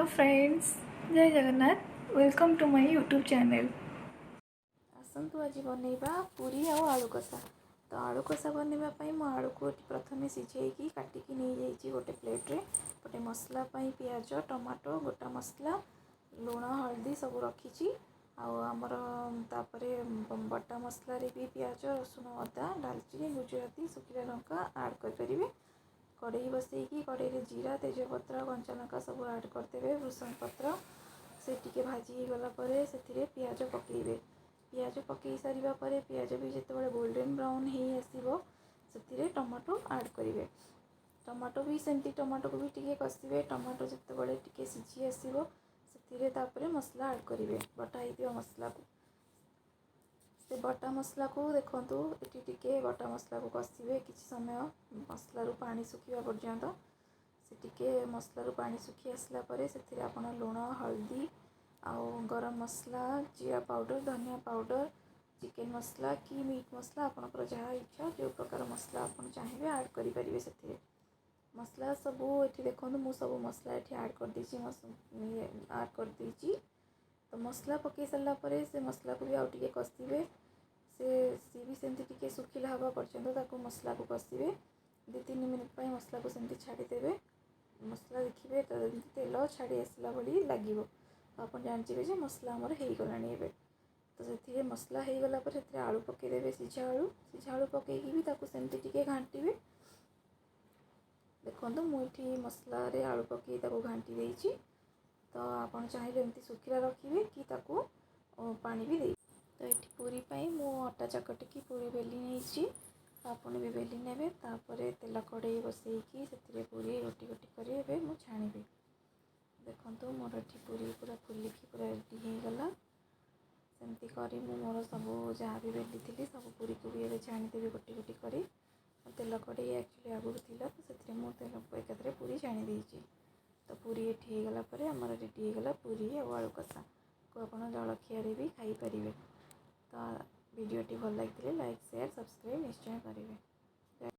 Hello friends, Jay Jagannath. Welcome to my YouTube channel. ଆସନ୍ତୁ, ଆଜି ବନେଇବା ପୁରୀ ଆଉ ଆଳୁ କଷା। ତ ଆଳୁ କଷା ବନେଇବା ପାଇଁ ମୁଁ ଆଳୁକୁ ପ୍ରଥମେ ସିଝେଇକି କାଟିକି ନେଇଯାଇଛି ଗୋଟେ ପ୍ଲେଟ୍ରେ। ଗୋଟେ ମସଲା ପାଇଁ ପିଆଜ, ଟମାଟୋ, ଗୋଟା ମସଲା, ଲୁଣ, ହଳଦୀ ସବୁ ରଖିଛି। ଆଉ ଆମର ତାପରେ ବଟା ମସଲାରେ ବି ପିଆଜ, ରସୁଣ, ଅଦା, ଡାଲଚିନି, ଗୁଜୁରାତି, ଶୁଖିଲା ଲଙ୍କା ଆଡ଼୍ କରିପାରିବେ। କଡ଼େଇ ବସେଇକି କଡ଼େଇରେ ଜିରା, ତେଜପତ୍ର, କଞ୍ଚା ଲଙ୍କା ସବୁ ଆଡ଼୍ କରିଦେବେ, ଭୃସଙ୍ଗ ପତ୍ର। ସେ ଟିକେ ଭାଜି ହେଇଗଲା ପରେ ସେଥିରେ ପିଆଜ ପକାଇବେ। ପିଆଜ ପକାଇ ସାରିବା ପରେ, ପିଆଜ ବି ଯେତେବେଳେ ଗୋଲ୍ଡେନ୍ ବ୍ରାଉନ୍ ହେଇ ଆସିବ, ସେଥିରେ ଟମାଟୋ ଆଡ଼୍ କରିବେ। ଟମାଟୋ ବି ସେମିତି, ଟମାଟୋକୁ ବି ଟିକେ କଷିବେ। ଟମାଟୋ ଯେତେବେଳେ ଟିକେ ସିଝି ଆସିବ, ସେଥିରେ ତାପରେ ମସଲା ଆଡ଼୍ କରିବେ, ବଟା ହେଇଥିବା ମସଲାକୁ। ସେ ବଟା ମସଲାକୁ ଦେଖନ୍ତୁ, ଏଠି ଟିକେ ବଟା ମସଲାକୁ କଷିବେ କିଛି ସମୟ, ମସଲାରୁ ପାଣି ଶୁଖିବା ପର୍ଯ୍ୟନ୍ତ। ସେ ଟିକେ ମସଲାରୁ ପାଣି ଶୁଖି ଆସିଲା ପରେ ସେଥିରେ ଆପଣ ଲୁଣ, ହଳଦୀ ଆଉ ଗରମ ମସଲା, ଜିରା ପାଉଡ଼ର, ଧନିଆ ପାଉଡ଼ର, ଚିକେନ୍ ମସଲା କି ମିଟ୍ ମସଲା, ଆପଣଙ୍କର ଯାହା ଇଚ୍ଛା, ଯେଉଁ ପ୍ରକାର ମସଲା ଆପଣ ଚାହିଁବେ ଆଡ଼୍ କରିପାରିବେ ସେଥିରେ। ମସଲା ସବୁ ଏଠି ଦେଖନ୍ତୁ, ମୁଁ ସବୁ ମସଲା ଏଠି ଆଡ଼୍ କରିଦେଇଛି, ଇଏ ଆଡ଼୍ କରିଦେଇଛି। ତ ମସଲା ପକାଇ ସାରିଲା ପରେ ସେ ମସଲାକୁ ବି ଆଉ ଟିକେ କଷିବେ। ସିଏ ବି ସେମିତି ଟିକେ ଶୁଖିଲା ହେବା ପର୍ଯ୍ୟନ୍ତ ତାକୁ ମସଲାକୁ କଷିବେ। 2-3 ମିନିଟ୍ ପାଇଁ ମସଲାକୁ ସେମିତି ଛାଡ଼ିଦେବେ। ମସଲା ଦେଖିବେ ତ ଏମିତି ତେଲ ଛାଡ଼ି ଆସିଲା ଭଳି ଲାଗିବ, ଆପଣ ଜାଣିଯିବେ ଯେ ମସଲା ଆମର ହେଇଗଲାଣି ଏବେ। ତ ସେଥିରେ ମସଲା ହେଇଗଲା ପରେ ସେଥିରେ ଆଳୁ ପକାଇଦେବେ, ସିଝା ଆଳୁ। ସିଝା ଆଳୁ ପକାଇକି ବି ତାକୁ ସେମିତି ଟିକେ ଘାଣ୍ଟିବେ। ଦେଖନ୍ତୁ, ମୁଁ ଏଠି ମସଲାରେ ଆଳୁ ପକାଇ ତାକୁ ଘାଣ୍ଟି ଦେଇଛି। ତ ଆପଣ ଚାହିଁଲେ ଏମିତି ଶୁଖିଲା ରଖିବେ କି ତାକୁ ପାଣି ବି ଦେଇ। ତ ଏଠି ପୁରୀ ପାଇଁ ମୁଁ ଅଟା ଚକଟିକି ପୁରୀ ବେଲି ନେଇଛି। ଆପଣ ବି ବେଲି ନେବେ। ତାପରେ ତେଲ କଡ଼େଇ ବସେଇକି ସେଥିରେ ପୁରୀ ଗୋଟି ଗୋଟି କରି ଏବେ ମୁଁ ଛାଣିବି। ଦେଖନ୍ତୁ, ମୋର ଏଠି ପୁରୀ ପୁରା ଫୁଲିକି ପୁରା ରେଡ଼ି ହେଇଗଲା। ସେମିତି କରି ମୁଁ ମୋର ସବୁ ଯାହା ବି ବେଲିଥିଲି, ସବୁ ପୁରୀକୁ ବି ଏବେ ଛାଣିଦେବି ଗୋଟି ଗୋଟି କରି। ତେଲ କଡ଼େଇ ଆକ୍ଚୁଆଲି ଆଗରୁ ଥିଲା, ତ ସେଥିରେ ମୁଁ ତେଲ ଏକାଥରେ ପୁରୀ ଛାଣି ଦେଇଛି। ତ ପୁରୀ ଏଠି ହେଇଗଲା ପରେ ଆମର ରେଡ଼ି ହେଇଗଲା ପୁରୀ ଆଉ ଆଳୁ କଷାକୁ ଆପଣ ଜଳଖିଆରେ ବି ଖାଇପାରିବେ। ତ ଭିଡ଼ିଓଟି ଭଲ ଲାଗିଥିଲେ ଲାଇକ୍, ସେୟାର, ସବସ୍କ୍ରାଇବ୍ ନିଶ୍ଚୟ କରିବେ।